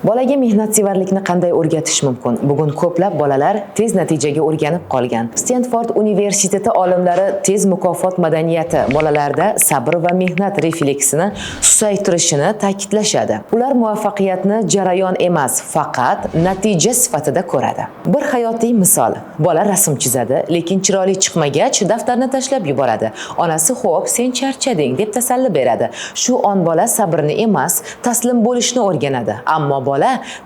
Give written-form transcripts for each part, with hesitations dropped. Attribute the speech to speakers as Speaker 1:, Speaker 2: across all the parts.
Speaker 1: Bolaga mehnatsevarlikni qanday o'rgatish mumkin? Bugun ko'plab bolalar tez natijaga o'rganib qolgan. Stenford universiteti olimlari tez mukofot madaniyati bolalarda sabr va mehnat refleksini susaytirishini ta'kidlashadi. Ular muvaffaqiyatni jarayon emas, faqat natija sifatida ko'radi. Bir hayotiy misol: bola rasm chizadi, lekin chiroyli chiqmagach, daftarni tashlab yuboradi. Onasi "Xo'p, sen charchading", deb tasalli beradi. Shu on bola sabrni emas, taslim bo'lishni o'rganadi. Ammo bola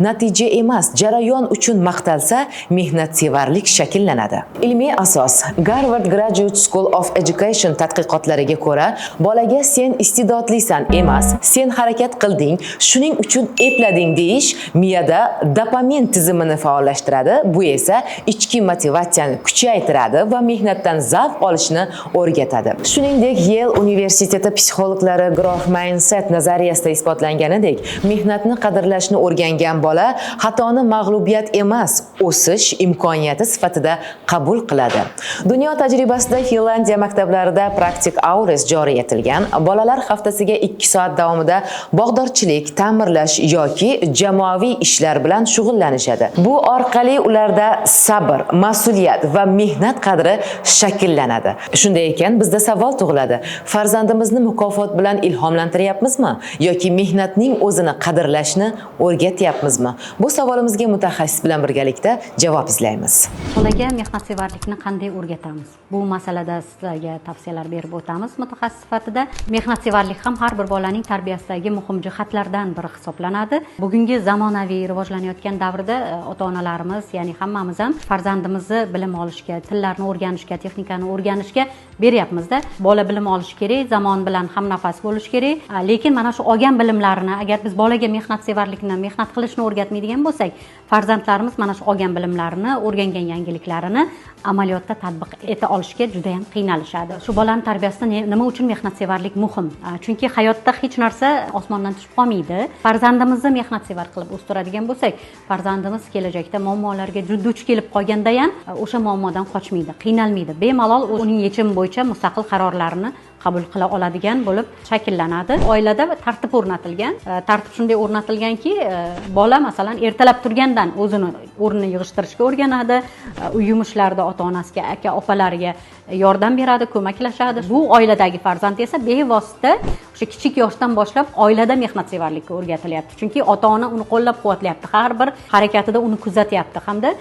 Speaker 1: natija emas, jarayon uchun maqtalsa, mehnatsevarlik shakllanadi. Ilmiy asos: Garvard Graduate School of Education tadqiqotlariga ko'ra, bolaga "Sen iste'dodlisan" emas, "Sen harakat qilding, shuning uchun eplading" deyish miyada dopamin tizimini faollashtiradi. Bu esa ichki motivatsiyani kuchaytiradi va mehnatdan zavq olishni o'rgatadi. Shuningdek, Yale universiteti psixologlari Growth Mindset nazariyasida isbotlanganidek, mehnatni qadrlashni o'rgangan bola xatoni mag'lubiyat emas, o'sish imkoniyati sifatida qabul qiladi. Dunyo tajribasida Finlandiya maktablarida Practice Hours joriy etilgan. Bolalar haftasiga 2 soat davomida bog'dorchilik, ta'mirlash yoki jamoaviy ishlar bilan shug'ullanishadi. Bu orqali ularda sabr, mas'uliyat va mehnat qadri shakllanadi. Shunday ekan, bizda savol tug'iladi: farzandimizni mukofot bilan ilhomlantiryapmizmi yoki mehnatning o'zini qadrlashni o'rgatyapmizmi? Bu savolimizga mutaxassis bilan birgalikda javob izlaymiz.
Speaker 2: Bolaga mehnatsevarlikni qanday o'rgatamiz? Bu masalada sizlarga tavsiyalar berib o'tamiz mutaxassis sifatida. Mehnatsevarlik ham har bir bolaning tarbiyasidagi muhim jihatlardan biri hisoblanadi. Bugungi zamonaviy rivojlanayotgan davrda ota onalarimiz, ya'ni hammamiz ham farzandimizni bilim olishga, tillarni o'rganishga, texnikani o'rganishga beryapmizda. Bola bilim olishi kerak, zamon bilan hamnafas bo'lishi kerak. Lekin mana shu olgan bilimlarini, agar biz bolaga mehnatsevarlikni, mehnat qilishni o'rgatmaydigan bo'lsak, farzandlarimiz mana shu olgan bilimlarini, o'rgangan yangiliklarini amaliyotda tatbiq eta olishga juda yam qiynalishadi. Shu bolani tarbiyasida nima uchun mehnatsevarlik muhim? Chunki hayotda hech narsa osmondan tushib qolmaydi. Farzandimizni mehnatsevar qilib o'stiradigan bo'lsak, farzandimiz kelajakda muammolarga duch kelib qolganda ham o'sha muammodan qochmaydi, qiynalmaydi, bemalol uning yechimi bo'yicha mustaqil qarorlarni qabul qila oladigan bo'lib shakllanadi. Oilada tartib o'rnatilgan. Tartib shunday o'rnatilganki, bola, masalan, ertalab turgandan o'zini o'rnini yig'ishtirishga o'rganadi, uy yumushlarida ota onasiga, aka opalariga yordam beradi, ko'maklashadi. Bu oiladagi farzand esa bevosita o'sha kichik yoshdan boshlab oilada mehnatsevarlikka o'rgatilyapti, chunki ota ona uni qo'llab quvvatlayapti, har bir harakatida uni kuzatyapti hamda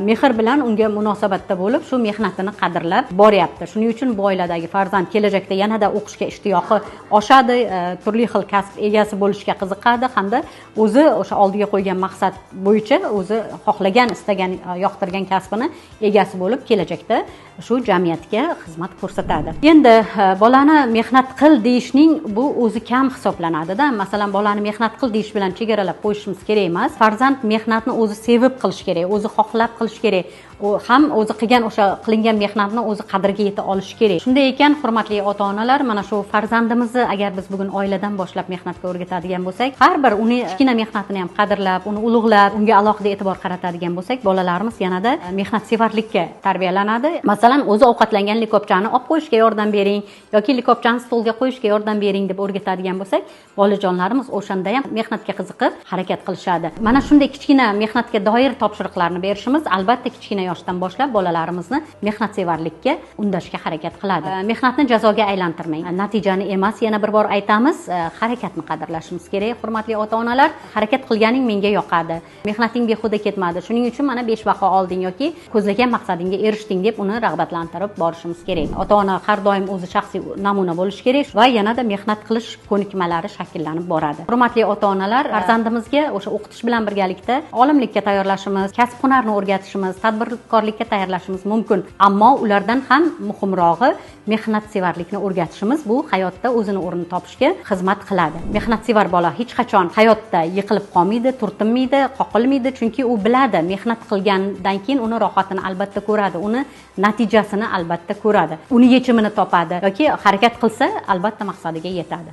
Speaker 2: mehr bilan unga munosabatda bo'lib, shu mehnatini qadrlab boryapti. Shuning uchun bu oiladagi farzand kelajakda yanada o'qishga ishtiyoqi oshadi, turli xil kasb egasi bo'lishga qiziqadi hamda o'zi o'sha oldiga qo'ygan maqsad bo'yicha o'zi xohlagan, istagan, yoqtirgan kasbini egasi bo'lib, kelajakda shu jamiyatga xizmat ko'rsatadi. Endi bolani mehnat qil deyishning bu o'zi kam hisoblanadida. Masalan, bolani mehnat qil deyish bilan chegaralab qo'yishimiz kerak emas. Farzand mehnatni o'zi sevib qilishi kerak, o'zi xohlab qilishi kerak, u ham o'zi qilgan, o'sha qilingan mehnatni o'zi qadriga yeta olishi kerak. Shunday ekan, hurmatli ota onalar, mana shu farzandimizni agar biz bugun oiladan boshlab mehnatga o'rgatadigan bo'lsak, har bir uni kichkina mehnatini ham qadrlab, uni ulug'lab, unga alohida e'tibor qaratadigan bo'lsak, bolalarimiz yanada mehnatsevarlikka tarbiyalanadi. Masalan, o'zi ovqatlangan likopchani olib qo'yishga yordam bering yoki likopchani stolga qo'yishga yordam bering deb o'rgatadigan bo'lsak, bolajonlarimiz o'shanda ham mehnatga qiziqib harakat qilishadi. Mana shunday kichkina mehnatga doir topshiriqlarni berishimiz albatta kichkina yoshdan boshlab bolalarimizni mehnatsevarlikka undashga harakat qiladi. Mehnatni jazoga aylantirmang, natijani emas, yana bir bor aytamiz, harakatni qadrlashimiz kerak. Hurmatli ota onalar, harakat qilganing menga yoqadi, mehnating behuda ketmadi, shuning uchun mana 5 baho olding yoki ko'zlagan maqsadingga erishding deb uni rag'batlantirib borishimiz kerak. Ota ona har doim o'zi shaxsiy namuna bo'lishi kerak va yanada mehnat qilish ko'nikmalari shakllanib boradi. Hurmatli ota onalar, farzandimizga o'sha o'qitish bilan birgalikda olimlikka tayyorlashimiz, kasb hunarni o'rgatishimiz, tadbirkorlikka tayyorlashimiz mumkin, ammo ulardan ham muhimrog'i mehnatsevarlikni o'rgatishimiz. Bu hayotda o'zini o'rnini topishga xizmat qiladi. Mehnatsevar bola hech qachon hayotda yiqilib qolmaydi, turtinmaydi, qoqilmaydi, chunki u biladi, mehnat qilgandan keyin uni rohatini albatta ko'radi, uni natijasini albatta ko'radi, uni yechimini topadi yoki harakat qilsa, albatta maqsadiga yetadi.